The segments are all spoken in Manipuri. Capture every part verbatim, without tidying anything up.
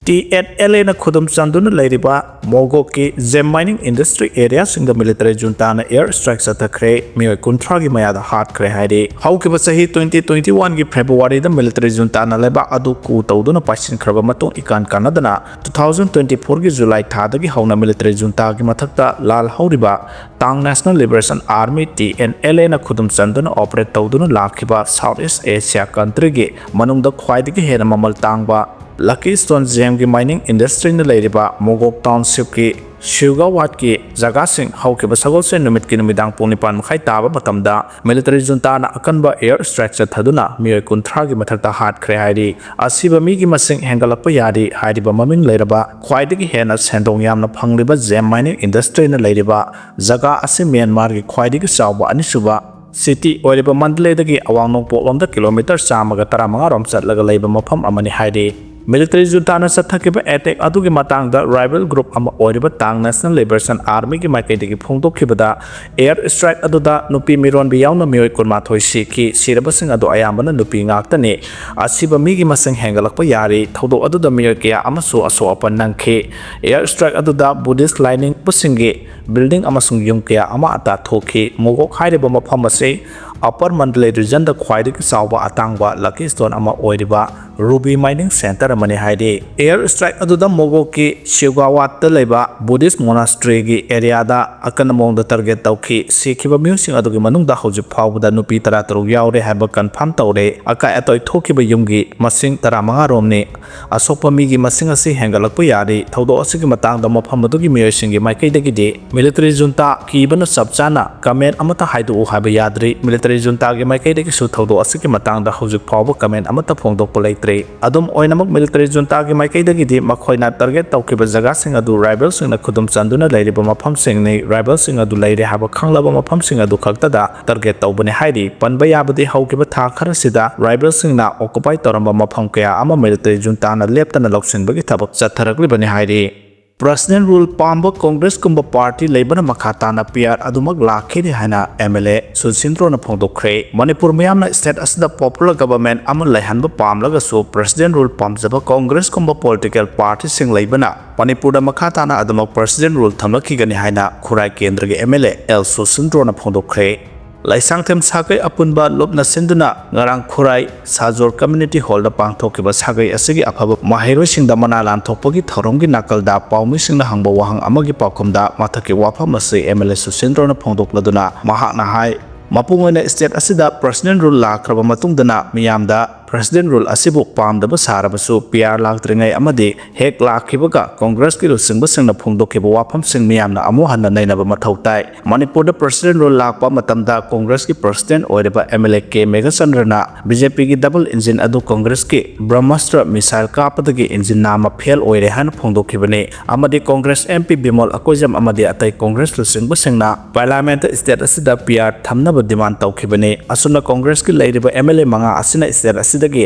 ꯇꯤ ꯑꯦꯟ ꯑꯦꯜ ꯑꯦꯅ ꯈꯨꯗꯨꯝ ꯆꯟꯗꯨꯅ ꯂꯩꯔꯤꯕ ꯃꯣꯒꯣꯛꯀꯤ gem mining industry areaꯁꯤꯡꯗ military juntaꯅ air strike ꯆꯠꯊꯈ꯭ꯔꯦ꯫ ꯃꯤꯑꯣꯏ ꯀꯨꯟꯊ꯭ꯔꯥꯒꯤ ꯃꯌꯥꯗ ꯍꯥꯠꯈ꯭ꯔꯦ ꯍꯥꯏꯔꯤ꯫ ꯍꯧꯈꯤꯕ ꯆꯍꯤ twenty twenty oneꯒꯤ Februaryꯗ military juntaꯅ ꯂꯩꯕꯥꯛ ꯑꯗꯨ coup ꯇꯧꯗꯨꯅ ꯄꯥꯏꯁꯤꯟꯈ꯭ꯔꯕ ꯃꯇꯨꯡ, ꯏꯀꯥꯟ ꯀꯥꯟꯅꯗꯅ two thousand twenty fourꯒꯤ July ꯊꯥꯗꯒꯤ ꯍꯧꯅ military juntaꯒꯤ ꯃꯊꯛꯇ ꯂꯥꯜ ꯍꯧꯔꯤꯕ Ta'ang National Liberation Army, T N L ꯑꯦꯅ ꯈꯨꯗꯨꯝ ꯆꯟꯗꯨꯅ operate ꯇꯧꯗꯨꯅ ꯂꯥꯛꯈꯤꯕ South East Asia countryꯒꯤ ꯃꯅꯨꯡꯗ ꯈ꯭ꯋꯥꯏꯗꯒꯤ ꯍꯦꯟꯅ ꯃꯃꯜ ꯇꯥꯡꯕ Lucky Stone gemꯒꯤ mining industryꯅ ꯂꯩꯔꯤꯕ ꯃꯣꯒꯣꯛ townshipꯀꯤ ꯁꯤꯎꯒꯥꯋꯥꯠꯀꯤ ꯖꯒꯥꯁꯤꯡ ꯍꯧꯈꯤꯕ ꯁꯒꯣꯜꯁꯦꯟ ꯅꯨꯃꯤꯠꯀꯤ ꯅꯨꯃꯤꯗꯥꯡ ꯄꯨꯡ ꯅꯤꯄꯥꯟ ꯃꯈꯥꯏ ꯇꯥꯕ ꯃꯇꯝꯗ military juntaꯅ ꯑꯀꯟꯕ air strike ꯆꯠꯊꯗꯨꯅ ꯃꯤꯑꯣꯏ ꯀꯨꯟꯊ꯭ꯔꯥꯒꯤ ꯃꯊꯛꯇ ꯍꯥꯠꯈ꯭ꯔꯦ ꯍꯥꯏꯔꯤ꯫ ꯑꯁꯤꯕ ꯃꯤꯒꯤ ꯃꯁꯤꯡ ꯍꯦꯟꯒꯠꯂꯛꯄ ꯌꯥꯔꯤ꯫ ꯍꯥꯏꯔꯤꯕ ꯃꯃꯤꯡ ꯂꯩꯔꯕ ꯈ꯭ꯋꯥꯏꯗꯒꯤ ꯍꯦꯟꯅ ꯁꯦꯟꯗꯣꯡ ꯌꯥꯝꯅ ꯐꯪꯂꯤꯕ gem mining industryꯅ ꯂꯩꯔꯤꯕ ꯖꯒꯥ ꯑꯁꯤ ꯃ꯭ꯌꯥꯟꯃꯥꯔꯒꯤ ꯈ꯭ꯋꯥꯏꯗꯒꯤ ꯆꯥꯎꯕ ꯑꯅꯤꯁꯨꯕ city ꯑꯣꯏꯔꯤꯕ ꯃꯟꯗꯂꯦꯗꯒꯤ ꯑꯋꯥꯡ ꯅꯣꯡꯄꯣꯛꯂꯣꯝꯗ kilometre ꯆꯥꯝꯃꯒ ꯇꯔꯥꯃꯉꯥ ꯔꯣꯝ ꯆꯠꯂꯒ ꯂꯩꯕ ꯃꯐꯝ ꯑꯃꯅꯤ ꯍꯥꯏꯔꯤ꯫ Military juntaꯅ ꯆꯠꯊꯈꯤꯕ attack ꯑꯗꯨꯒꯤ ꯃꯇꯥꯡꯗ rebel group ꯑꯃ ꯑꯣꯏꯔꯤꯕ Ta'ang National Liberation Armyꯒꯤ ꯃꯥꯏꯀꯩꯗꯒꯤ ꯐꯣꯡꯗꯣꯛꯈꯤꯕꯗ, air strike ꯑꯗꯨꯗ ꯅꯨꯄꯤ ꯃꯤꯔꯣꯟꯕꯤ ꯌꯥꯎꯅ ꯃꯤꯑꯣꯏ ꯀꯨꯟꯃꯥꯊꯣꯏ ꯁꯤꯈꯤ꯫ ꯁꯤꯔꯕꯁꯤꯡ ꯑꯗꯨ ꯑꯌꯥꯝꯕꯅ ꯅꯨꯄꯤ ꯉꯥꯛꯇꯅꯤ꯫ ꯑꯁꯤꯕ ꯃꯤꯒꯤ ꯃꯁꯤꯡ ꯍꯦꯟꯒꯠꯂꯛꯄ ꯌꯥꯔꯤ꯫ ꯊꯧꯗꯣꯛ ꯑꯗꯨꯗ ꯃꯤꯑꯣꯏ ꯀꯌꯥ ꯑꯃꯁꯨ ꯑꯁꯣꯛ ꯑꯄꯟ ꯅꯪꯈꯤ꯫ Air strike ꯑꯗꯨꯗ Buddhist ꯂꯥꯏꯅꯤꯡꯕꯁꯤꯡꯒꯤ building ꯑꯃꯁꯨꯡ ꯌꯨꯝ ꯀꯌꯥ ꯑꯃ ꯑꯇꯥ ꯊꯣꯛꯈꯤ꯫ ꯃꯣꯒꯣꯛ ꯍꯥꯏꯔꯤꯕ ꯃꯐꯝ ꯑꯁꯤ Upper Mandalay regionꯗ ꯈ꯭ꯋꯥꯏꯗꯒꯤ ꯆꯥꯎꯕ ꯑꯇꯥꯡꯕ lucky stone ꯑꯃ ꯑꯣꯏꯔꯤꯕ ruby mining centre ꯑꯃꯅꯤ ꯍꯥꯏꯔꯤ꯫ Air strike ꯑꯗꯨꯗ ꯃꯣꯒꯣꯛꯀꯤ ꯁꯤꯎꯒꯥꯋꯥꯠꯇ ꯂꯩꯕ Buddhist monasteryꯒꯤ areaꯗ ꯑꯀꯟꯕ ꯃꯑꯣꯡꯗ target ꯇꯧꯈꯤ꯫ ꯁꯤꯈꯤꯕ ꯃꯤꯑꯣꯏꯁꯤꯡ ꯑꯗꯨꯒꯤ ꯃꯅꯨꯡꯗ ꯍꯧꯖꯤꯛ ꯐꯥꯎꯕꯗ ꯅꯨꯄꯤ ꯇꯔꯥꯇꯔꯨꯛ ꯌꯥꯎꯔꯦ ꯍꯥꯏꯕ confirm ꯇꯧꯔꯦ꯫ ꯑꯀꯥꯏ ꯑꯇꯣꯏ ꯊꯣꯛꯈꯤꯕ ꯌꯨꯝꯒꯤ ꯃꯁꯤꯡ ꯇꯔꯥꯃꯉꯥ ꯔꯣꯝꯅꯤ꯫ ꯑꯁꯣꯛꯄ ꯃꯤꯒꯤ ꯃꯁꯤꯡ ꯑꯁꯤ ꯍꯦꯟꯒꯠꯂꯛꯄ ꯌꯥꯔꯤ꯫ ꯊꯧꯗꯣꯛ ꯑꯁꯤꯒꯤ ꯃꯇꯥꯡꯗ ꯃꯐꯝ ꯑꯗꯨꯒꯤ ꯃꯤꯑꯣꯏꯁꯤꯡꯒꯤ ꯃꯥꯏꯀꯩꯗꯒꯤꯗꯤ military junta ꯀꯤꯕꯅ ꯆꯞ ꯆꯥꯅ comment ꯑꯃꯠꯇ ꯍꯥꯏꯗꯣꯛꯎ ꯍꯥꯏꯕ ꯌꯥꯗ꯭ꯔꯤ꯫ Military juntaꯒꯤ ꯃꯥꯏꯀꯩꯗꯒꯤꯁꯨ ꯊꯧꯗꯣꯛ ꯑꯁꯤꯒꯤ ꯃꯇꯥꯡꯗ ꯍꯧꯖꯤꯛ ꯐꯥꯎꯕ comment ꯑꯃꯠꯇ ꯐꯣꯡꯗꯣꯛꯄ ꯂꯩꯇ꯭ꯔꯤ꯫ ꯑꯗꯨꯝ ꯑꯣꯏꯅꯃꯛ, military juntaꯒꯤ ꯃꯥꯏꯀꯩꯗꯒꯤꯗꯤ ꯃꯈꯣꯏꯅ target ꯇꯧꯈꯤꯕ ꯖꯒꯥꯁꯤꯡ ꯑꯗꯨ rebelꯁꯤꯡꯅ ꯈꯨꯗꯨꯝ ꯆꯟꯗꯨꯅ ꯂꯩꯔꯤꯕ ꯃꯐꯝꯁꯤꯡꯅꯤ꯫ Rebelꯁꯤꯡ ꯑꯗꯨ ꯂꯩꯔꯦ ꯍꯥꯏꯕ ꯈꯪꯂꯕ ꯃꯐꯝꯁꯤꯡ ꯑꯗꯨ ꯈꯛꯇꯗ target ꯇꯧꯕꯅꯤ ꯍꯥꯏꯔꯤ꯫ ꯄꯟꯕ ꯌꯥꯕꯗꯤ, ꯍꯧꯈꯤꯕ ꯊꯥ ꯈꯔꯁꯤꯗ rebelꯁꯤꯡꯅ occupy ꯇꯧꯔꯝꯕ ꯃꯐꯝ ꯀꯌꯥ ꯑꯃ military juntaꯅ ꯂꯦꯞꯇꯅ ꯂꯧꯁꯤꯟꯕꯒꯤ ꯊꯕꯛ ꯆꯠꯊꯔꯛꯂꯤꯕꯅꯤ ꯍꯥꯏꯔꯤ꯫ President Rule ꯄꯥꯝꯕ ꯀꯣꯡꯒ꯭ꯔꯦꯁꯀꯨꯝꯕ ꯄꯥꯔꯇꯤ ꯂꯩꯕꯅ ꯃꯈꯥ ꯇꯥꯅ ꯄꯤ ꯑꯥꯔ ꯑꯗꯨꯃꯛ ꯂꯥꯛꯈꯤꯅꯤ ꯍꯥꯏꯅ ꯑꯦꯝ ꯑꯦꯜ ꯑꯦ ꯁꯨꯁꯤꯟꯗ꯭ꯔꯣꯅ ꯐꯣꯡꯗꯣꯛꯈ꯭ꯔꯦ꯫ ꯃꯅꯤꯄꯨꯔ ꯃꯤꯌꯥꯝꯅ ꯁ꯭ꯇꯦꯠ ꯑꯁꯤꯗ ꯄꯣꯄꯨꯂꯔ ꯒꯚꯔꯟꯃꯦꯟꯠ ꯑꯃ ꯂꯩꯍꯟꯕ ꯄꯥꯝꯂꯒꯁꯨ President Rule ꯄꯥꯝꯖꯕ ꯀꯣꯡꯒ꯭ꯔꯦꯁꯀꯨꯝꯕ ꯄꯣꯂꯤꯇꯤꯀꯦꯜ ꯄꯥꯔꯇꯤꯁꯤꯡ ꯂꯩꯕꯅ ꯃꯅꯤꯄꯨꯔꯗ ꯃꯈꯥ ꯇꯥꯅ ꯑꯗꯨꯃꯛ President Rule ꯊꯝꯂꯛꯈꯤꯒꯅꯤ ꯍꯥꯏꯅ ꯈꯨꯔꯥꯏ ꯀꯦꯟꯗ꯭ꯔꯒꯤ ꯑꯦꯝ ꯑꯦꯜ ꯑꯦ ꯑꯦꯜ ꯁꯨꯁꯤꯟꯗ꯭ꯔꯣꯅ ꯐꯣꯡꯗꯣꯛꯈ꯭ꯔꯦ꯫ ꯂꯩꯁꯥꯡꯊꯦꯝ ꯁꯥꯒꯩ ꯑꯄꯨꯟꯕ ꯂꯨꯞꯅ ꯁꯤꯟꯗꯨꯅ ꯉꯔꯥꯡ ꯈꯨꯔꯥꯏ ꯁꯥꯖꯣꯔ ꯀꯝꯃ꯭ꯌꯨꯅꯤꯇꯤ ꯍꯣꯜꯗ ꯄꯥꯡꯊꯣꯛꯈꯤꯕ ꯁꯥꯒꯩ ꯑꯁꯤꯒꯤ ꯑꯐꯕ ꯃꯍꯩꯔꯣꯏꯁꯤꯡꯗ ꯃꯅꯥ ꯂꯥꯟꯊꯣꯛꯄꯒꯤ ꯊꯧꯔꯝꯒꯤ ꯅꯥꯀꯜꯗ ꯄꯥꯎꯃꯤꯁꯤꯡꯅ ꯍꯪꯕ ꯋꯥꯍꯪ ꯑꯃꯒꯤ ꯄꯥꯎꯈꯨꯝꯗ ꯃꯊꯛꯀꯤ ꯋꯥꯐꯝ ꯑꯁꯤ ꯑꯦꯝ ꯑꯦꯜ ꯑꯦ ꯁꯨꯁꯤꯟꯗ꯭ꯔꯣꯅ ꯐꯣꯡꯗꯣꯛꯂꯗꯨꯅ ꯃꯍꯥꯛꯅ ꯍꯥꯏ, ꯃꯄꯨꯡ ꯑꯣꯏꯅ ꯁ꯭ꯇꯦꯠ ꯑꯁꯤꯗ President Rule ꯂꯥꯛꯈ꯭ꯔꯕ ꯃꯇꯨꯡꯗꯅ ꯃꯤꯌꯥꯝꯗ President Rule ꯑꯁꯤꯕꯨ ꯄꯥꯝꯗꯕ ꯁꯥꯔꯕꯁꯨ, ꯄꯤ ꯑꯥꯔ ꯂꯥꯛꯇ꯭ꯔꯤꯉꯩ ꯑꯃꯗꯤ ꯍꯦꯛ ꯂꯥꯛꯈꯤꯕꯒ ꯀꯣꯡꯒ꯭ꯔꯦꯁꯀꯤ ꯂꯨꯆꯤꯡꯕꯁꯤꯡꯅ ꯐꯣꯡꯗꯣꯛꯈꯤꯕ ꯋꯥꯐꯝꯁꯤꯡ ꯃꯤꯌꯥꯝꯅ ꯑꯃꯨꯛ ꯍꯟꯅ ꯅꯩꯅꯕ ꯃꯊꯧ ꯇꯥꯏ꯫ ꯃꯅꯤꯄꯨꯔꯗ President Rule ꯂꯥꯛꯄ ꯃꯇꯝꯗ ꯀꯣꯡꯒ꯭ꯔꯦꯁꯀꯤ President ꯑꯣꯏꯔꯤꯕ ꯑꯦꯝ ꯑꯦꯜ ꯑꯦ ꯀꯦ ꯃꯦꯘꯆꯟꯗ꯭ꯔꯅ ꯕꯤ ꯖꯦ ꯄꯤꯒꯤ double engine ꯑꯗꯨ ꯀꯣꯡꯒ꯭ꯔꯦꯁꯀꯤ Brahmastra missile ꯀꯥꯞꯄꯗꯒꯤ engine ꯅꯥꯝꯃ fail ꯑꯣꯏꯔꯦ ꯍꯥꯏꯅ ꯐꯣꯡꯗꯣꯛꯈꯤꯕꯅꯤ ꯑꯃꯗꯤ ꯀꯣꯡꯒ꯭ꯔꯦꯁ ꯑꯦꯝ ꯄꯤ ꯕꯤꯃꯣꯜ ꯑꯀꯣꯏꯖꯝ ꯑꯃꯗꯤ ꯑꯇꯩ ꯀꯣꯡꯒ꯭ꯔꯦꯁ ꯂꯨꯆꯤꯡꯕꯁꯤꯡꯅ ꯄꯥꯔꯂꯤꯌꯥꯃꯦꯟꯠꯇ ꯁ꯭ꯇꯦꯠ ꯑꯁꯤꯗ ꯄꯤ ꯑꯥꯔ ꯊꯝꯅꯕ demand ꯇꯧꯈꯤꯕꯅꯤ꯫ ꯑꯁꯨꯝꯅ ꯀꯣꯡꯒ꯭ꯔꯦꯁꯀꯤ ꯂꯩꯔꯤꯕ ꯑꯦꯝ ꯑꯦꯜ ꯑꯦ ꯃꯉꯥ ꯑꯁꯤꯅ ꯁ꯭ꯇꯦꯠ ꯑꯁꯤꯗꯒꯤ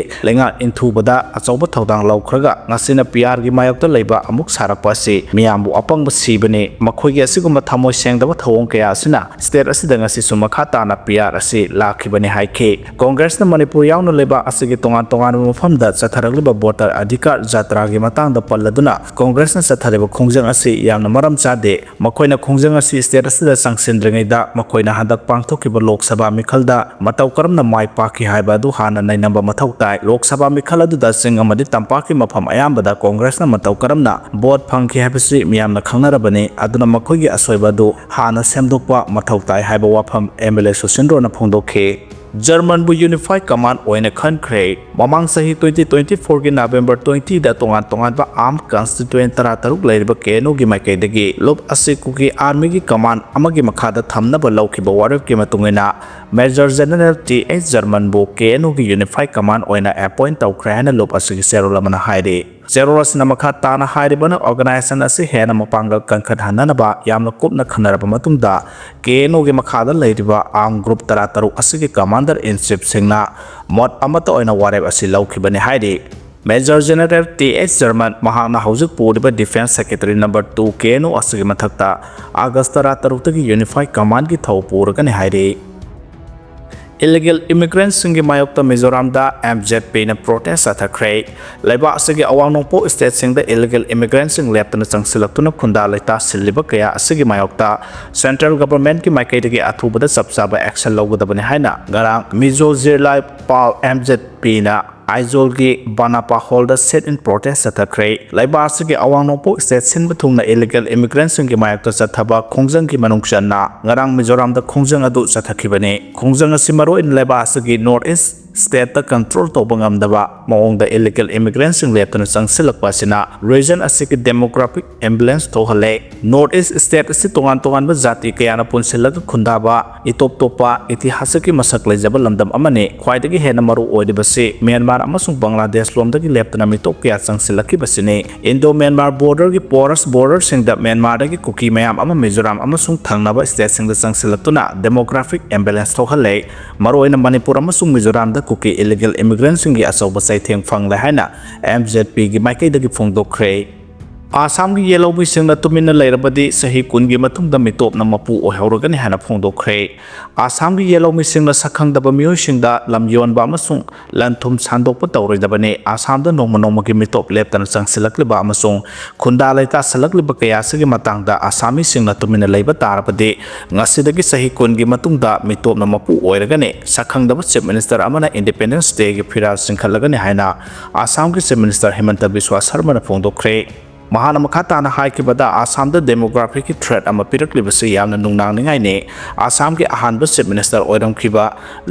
ꯂꯩꯉꯥꯛ ꯏꯟꯊꯨꯕꯗ ꯑꯆꯧꯕ ꯊꯧꯗꯥꯡ ꯂꯧꯈ꯭ꯔꯒ ꯉꯁꯤꯅ ꯄꯤ ꯑꯥꯔꯒꯤ ꯃꯥꯌꯣꯛꯇ ꯂꯩꯕ ꯑꯃꯨꯛ ꯁꯥꯔꯛꯄ ꯑꯁꯤ ꯃꯤꯌꯥꯝꯕꯨ ꯑꯄꯪꯕ ꯁꯤꯕꯅꯤ꯫ ꯃꯈꯣꯏꯒꯤ ꯑꯁꯤꯒꯨꯝꯕ ꯊꯃꯣꯏ ꯁꯦꯡꯗꯕ ꯊꯧꯑꯣꯡ ꯀꯌꯥ ꯑꯁꯤꯅ ꯁ꯭ꯇꯦꯠ ꯑꯁꯤꯗ ꯉꯁꯤꯁꯨ ꯃꯈꯥ ꯇꯥꯅ ꯄꯤ ꯑꯥꯔ ꯑꯁꯤ ꯂꯥꯛꯈꯤꯕꯅꯤ ꯍꯥꯏꯈꯤ꯫ ꯀꯣꯡꯒ꯭ꯔꯦꯁꯅ ꯃꯅꯤꯄꯨꯔ ꯌꯥꯎꯅ ꯂꯩꯕ ꯑꯁꯤꯒꯤ ꯇꯣꯉꯥꯟ ꯇꯣꯉꯥꯟꯕ ꯃꯐꯝꯗ ꯆꯠꯊꯔꯛꯂꯤꯕ ꯚꯣꯇꯔ ꯑꯙꯤꯀꯥꯔ ꯖꯥꯇ꯭ꯔꯥꯒꯤ ꯃꯇꯥꯡꯗ ꯄꯜꯂꯗꯨꯅ ꯀꯣꯡꯒ꯭ꯔꯦꯁꯅ ꯆꯠꯊꯔꯤꯕ ꯈꯣꯡꯖꯪ ꯑꯁꯤ ꯌꯥꯝꯅ ꯃꯔꯝ ꯆꯥꯗꯦ꯫ ꯃꯈꯣꯏꯅ ꯈꯣꯡꯖꯪ ꯑꯁꯤ ꯁ꯭ꯇꯦꯠ ꯑꯁꯤꯗ ꯆꯪꯁꯤꯟꯗ꯭ꯔꯤꯉꯩꯗ ꯃꯈꯣꯏꯅ ꯍꯟꯗꯛ ꯄꯥꯡꯊꯣꯛꯈꯤꯕ ꯂꯣꯛ ꯁꯚꯥ ꯃꯤꯈꯜꯗ ꯃꯇꯧ ꯀꯔꯝꯅ ꯃꯥꯏ ꯄꯥꯛꯈꯤ ꯍꯥꯏꯕ ꯑꯗꯨ ꯍꯥꯟꯅ ꯅꯩꯅꯕ ꯃꯊꯧ ꯇꯥꯏ꯫ ꯂꯣꯛ ꯁꯚꯥ ꯃꯤꯈꯜ ꯑꯗꯨꯗ ꯆꯤꯡ ꯑꯃꯗꯤ ꯇꯝꯄꯥꯛꯀꯤ ꯃꯐꯝ ꯑꯌꯥꯝꯕꯗ ꯀꯣꯡꯒ꯭ꯔꯦꯁꯅ ꯃꯇꯧ ꯀꯔꯝꯅ ꯚꯣꯠ ꯐꯪꯈꯤ ꯍꯥꯏꯕꯁꯤ ꯃꯤꯌꯥꯝꯅ ꯈꯪꯅꯔꯕꯅꯤ꯫ ꯑꯗꯨꯅ ꯃꯈꯣꯏꯒꯤ ꯑꯁꯣꯏꯕ ꯑꯗꯨ ꯍꯥꯟꯅ ꯁꯦꯝꯗꯣꯛꯄ ꯃꯊꯧ ꯇꯥꯏ ꯍꯥꯏꯕ ꯋꯥꯐꯝ ꯑꯦꯝ ꯑꯦꯜ ꯑꯦ ꯁꯨꯁꯤꯟꯗ꯭ꯔꯣꯅ ꯐꯣꯡꯗꯣꯛꯈꯤ꯫ ꯖꯔꯃꯟꯕꯨ ꯌꯨꯅꯤꯐꯥꯏ ꯀꯃꯥꯟ ꯑꯣꯏꯅ ꯈꯟꯈ꯭ꯔꯦ꯫ ꯃꯃꯥꯡ ꯆꯍꯤ twenty twenty-fourꯒꯤ November twentyꯗ ꯇꯣꯉꯥꯟ ꯇꯣꯉꯥꯟꯕ armed constituent ꯇꯔꯥꯇꯔꯨꯛ ꯂꯩꯔꯤꯕ ꯀꯦ ꯑꯦꯟ ꯑꯣꯒꯤ ꯃꯥꯏꯀꯩꯗꯒꯤ ꯂꯨꯞ ꯑꯁꯤ ꯀꯨꯀꯤ ꯑꯥꯔꯃꯤꯒꯤ ꯀꯃꯥꯟ ꯑꯃꯒꯤ ꯃꯈꯥꯗ ꯊꯝꯅꯕ ꯂꯧꯈꯤꯕ ꯋꯥꯔꯦꯞꯀꯤ ꯃꯇꯨꯡ ꯏꯟꯅ Major General ꯇꯤ ꯑꯩꯆ ꯖꯔꯃꯟꯕꯨ ꯀꯦ ꯑꯦꯟ ꯑꯣꯒꯤ ꯌꯨꯅꯤꯐꯥꯏ ꯀꯃꯥꯟ ꯑꯣꯏꯅ ꯑꯦꯄꯣꯏꯟꯠ ꯇꯧꯈ꯭ꯔꯦ ꯍꯥꯏꯅ ꯂꯨꯞ ꯑꯁꯤꯒꯤ ꯆꯦꯔꯣꯜ ꯑꯃꯅ ꯍꯥꯏꯔꯤ꯫ ꯆꯦꯔꯣꯜ ꯑꯁꯤꯅ ꯃꯈꯥ ꯇꯥꯅ ꯍꯥꯏꯔꯤꯕꯅ, ꯑꯣꯔꯒꯅꯥꯏꯖꯦꯁꯟ ꯑꯁꯤ ꯍꯦꯟꯅ ꯃꯄꯥꯡꯒꯜ ꯀꯟꯈꯠꯍꯟꯅꯅꯕ ꯌꯥꯝꯅ ꯀꯨꯞꯅ ꯈꯟꯅꯔꯕ ꯃꯇꯨꯡꯗ, ꯀꯦ ꯑꯦꯟ ꯑꯣꯒꯤ ꯃꯈꯥꯗ ꯂꯩꯔꯤꯕ armed group ꯇꯔꯥꯇꯔꯨꯛ ꯑꯁꯤꯒꯤ commander in chiefꯁꯤꯡꯅ ꯃꯣꯠ ꯑꯃꯠꯇ ꯑꯣꯏꯅ ꯋꯥꯔꯦꯞ ꯑꯁꯤ ꯂꯧꯈꯤꯕꯅꯤ ꯍꯥꯏꯔꯤ꯫ Major General T H Sharman ꯃꯍꯥꯛꯅ ꯍꯧꯖꯤꯛ ꯄꯨꯔꯤꯕ Defence Secretary number two K N O ꯑꯁꯤꯒꯤ ꯃꯊꯛꯇ August ꯇꯔꯥꯇꯔꯨꯛꯇꯒꯤ Unified Commandꯒꯤ ꯊꯧ ꯄꯨꯔꯒꯅꯤ ꯍꯥꯏꯔꯤ꯫ Illegal immigrantꯁꯤꯡꯒꯤ ꯃꯥꯌꯣꯛꯇ ꯃꯤꯖꯣꯔꯥꯝꯗ M Z Pꯅ protest ꯆꯠꯊꯈ꯭ꯔꯦ꯫ ꯂꯩꯕꯥꯛ ꯑꯁꯤꯒꯤ ꯑꯋꯥꯡ ꯅꯣꯡꯄꯣꯛ stateꯁꯤꯡꯗ illegal immigrantꯁꯤꯡ ꯂꯦꯞꯇꯅ ꯆꯪꯁꯤꯜꯂꯛꯇꯨꯅ ꯈꯨꯟꯗꯥ ꯂꯩꯇꯥ ꯁꯤꯜꯂꯤꯕ ꯀꯌꯥ ꯑꯁꯤꯒꯤ ꯃꯥꯌꯣꯛꯇ central governmentꯀꯤ ꯃꯥꯏꯀꯩꯗꯒꯤ ꯑꯊꯨꯕꯗ ꯆꯞ ꯆꯥꯕ action ꯂꯧꯒꯗꯕꯅꯤ ꯍꯥꯏꯅ ꯉꯔꯥꯡ ꯃꯤꯖꯣ ꯖꯤꯔꯂꯥꯏ ꯄꯥꯜ M Z Pꯅ ꯑꯥꯏꯖꯣꯜꯒꯤ ꯕꯥꯅꯥꯄꯥ ꯍꯣꯜꯗ sit-in protest ꯆꯠꯊꯈ꯭ꯔꯦ꯫ ꯂꯩꯕꯥꯛ ꯑꯁꯤꯒꯤ ꯑꯋꯥꯡ ꯅꯣꯡꯄꯣꯛ state ꯁꯤꯟꯕ ꯊꯨꯡꯅ illegal immigrantꯁꯤꯡꯒꯤ ꯃꯥꯌꯣꯛꯇ ꯆꯠꯊꯕ ꯈꯣꯡꯖꯪꯒꯤ ꯃꯅꯨꯡ ꯆꯟꯅ ꯉꯔꯥꯡ ꯃꯤꯖꯣꯔꯥꯝꯗ ꯈꯣꯡꯖꯪ ꯑꯗꯨ ꯆꯠꯊꯈꯤꯕꯅꯤ꯫ ꯈꯣꯡꯖꯪ ꯑꯁꯤ ꯃꯔꯨꯑꯣꯏꯅ ꯂꯩꯕꯥꯛ ꯑꯁꯤꯒꯤ North East stateꯇ control ꯇꯧꯕ ꯉꯝꯗꯕ ꯃꯑꯣꯡꯗ illegal immigrantꯁꯤꯡ ꯂꯦꯞꯇꯨꯅ ꯆꯪꯁꯤꯜꯂꯛꯄ ꯑꯁꯤꯅ region ꯑꯁꯤꯒꯤ demographic imbalance ꯊꯣꯛꯍꯜꯂꯦ꯫ North East state ꯑꯁꯤ ꯇꯣꯉꯥꯟ ꯇꯣꯉꯥꯟꯕ ꯖꯥꯇꯤ ꯀꯌꯥꯅ ꯄꯨꯟꯁꯤꯜꯂꯒ ꯈꯨꯟꯗꯥꯕ ꯏꯇꯣꯞ ꯇꯣꯞꯄ ꯏꯇꯤꯍꯥꯁꯀꯤ ꯃꯁꯛ ꯂꯩꯖꯕ ꯂꯝꯗꯝ ꯑꯃꯅꯤ꯫ ꯈ꯭ꯋꯥꯏꯗꯒꯤ ꯍꯦꯟꯅ ꯃꯔꯨ ꯑꯣꯏꯔꯤꯕꯁꯤ ꯃ꯭ꯌꯥꯟꯃꯥꯔ ꯑꯃꯁꯨꯡ ꯕꯪꯒ꯭ꯂꯥꯗꯦꯁ ꯂꯣꯝꯗꯒꯤ ꯂꯦꯞꯇꯅ ꯃꯤꯇꯣꯞ ꯀꯌꯥ ꯆꯪꯁꯤꯜꯂꯛꯈꯤꯕꯁꯤꯅꯤ꯫ Indo Myanmar borderꯒꯤ porous borderꯁꯤꯡꯗ ꯃ꯭ꯌꯥꯟꯃꯥꯔꯗꯒꯤ ꯀꯨꯀꯤ ꯃꯌꯥꯝ ꯑꯃ ꯃꯤꯖꯣꯔꯥꯝ ꯑꯃꯁꯨꯡ ꯊꯪꯅꯕ stateꯁꯤꯡꯗ ꯆꯪꯁꯤꯜꯂꯛꯇꯨꯅ demographic imbalance ꯊꯣꯛꯍꯜꯂꯦ꯫ ꯃꯔꯨꯑꯣꯏꯅ ꯃꯅꯤꯄꯨꯔ ꯑꯃꯁꯨꯡ ꯃꯤꯖꯣꯔꯥꯝꯗ ꯀꯨꯀꯤ illegal immigrantꯁꯤꯡꯒꯤ ꯑꯆꯧꯕ ꯆꯩꯊꯦꯡ ꯐꯪꯂꯦ ꯍꯥꯏꯅ M Z Pꯒꯤ ꯃꯥꯏꯀꯩꯗꯒꯤ ꯐꯣꯡꯗꯣꯛꯈ꯭ꯔꯦ꯫ ꯑꯁꯥꯝꯒꯤ ꯌꯦꯜꯍꯧꯃꯤꯁꯤꯡꯅ ꯇꯨꯃꯤꯟꯅ ꯂꯩꯔꯕꯗꯤ ꯆꯍꯤ ꯀꯨꯟꯒꯤ ꯃꯇꯨꯡꯗ ꯃꯤꯇꯣꯞꯅ ꯃꯄꯨ ꯑꯣꯏꯍꯧꯔꯒꯅꯤ ꯍꯥꯏꯅ ꯐꯣꯡꯗꯣꯛꯈ꯭ꯔꯦ꯫ ꯑꯁꯥꯝꯒꯤ ꯌꯦꯜꯍꯧꯃꯤꯁꯤꯡꯅ ꯁꯛꯈꯪꯗꯕ ꯃꯤꯑꯣꯏꯁꯤꯡꯗ ꯂꯝ ꯌꯣꯟꯕ ꯑꯃꯁꯨꯡ ꯂꯟ ꯊꯨꯝ ꯁꯥꯟꯗꯣꯛꯄ ꯇꯧꯔꯣꯏꯗꯕꯅꯤ꯫ ꯑꯁꯥꯝꯗ ꯅꯣꯡꯃ ꯅꯣꯡꯃꯒꯤ ꯃꯤꯇꯣꯞ ꯂꯦꯞꯇꯅ ꯆꯪꯁꯤꯜꯂꯛꯂꯤꯕ ꯑꯃꯁꯨꯡ ꯈꯨꯟꯗꯥ ꯂꯩꯇꯥꯁꯤꯜꯂꯛꯂꯤꯕ ꯀꯌꯥ ꯑꯁꯤꯒꯤ ꯃꯇꯥꯡꯗ ꯑꯁꯥꯃꯤꯁꯤꯡꯅ ꯇꯨꯃꯤꯟꯅ ꯂꯩꯕ ꯇꯥꯔꯕꯗꯤ ꯉꯁꯤꯗꯒꯤ ꯆꯍꯤ ꯀꯨꯟꯒꯤ ꯃꯇꯨꯡꯗ ꯃꯤꯇꯣꯞꯅ ꯃꯄꯨ ꯑꯣꯏꯔꯒꯅꯤ꯫ ꯁꯛꯈꯪꯗꯕ Chief Minister ꯑꯃꯅ Independence Dayꯒꯤ ꯐꯤꯔꯥꯜ ꯆꯤꯡꯈꯠꯂꯒꯅꯤ ꯍꯥꯏꯅ ꯑꯁꯥꯝꯒꯤ Chief Minister ꯍꯤꯃꯟꯇ ꯕꯤꯁ꯭ꯋꯥ ꯁꯔꯃꯅ ꯐꯣꯡꯗꯣꯛꯈ꯭ꯔꯦ꯫ ꯃꯍꯥꯛꯅ ꯃꯈꯥ ꯇꯥꯅ ꯍꯥꯏꯈꯤꯕꯗ, ꯑꯁꯥꯝꯗ demographyꯒꯤ threat ꯑꯃ ꯄꯤꯔꯛꯂꯤꯕꯁꯤ ꯌꯥꯝꯅ ꯅꯨꯡꯅꯥꯡꯅꯤꯡꯉꯥꯏꯅꯤ꯫ ꯑꯁꯥꯝꯒꯤ ꯑꯍꯥꯟꯕ Chief Minister ꯑꯣꯏꯔꯝꯈꯤꯕ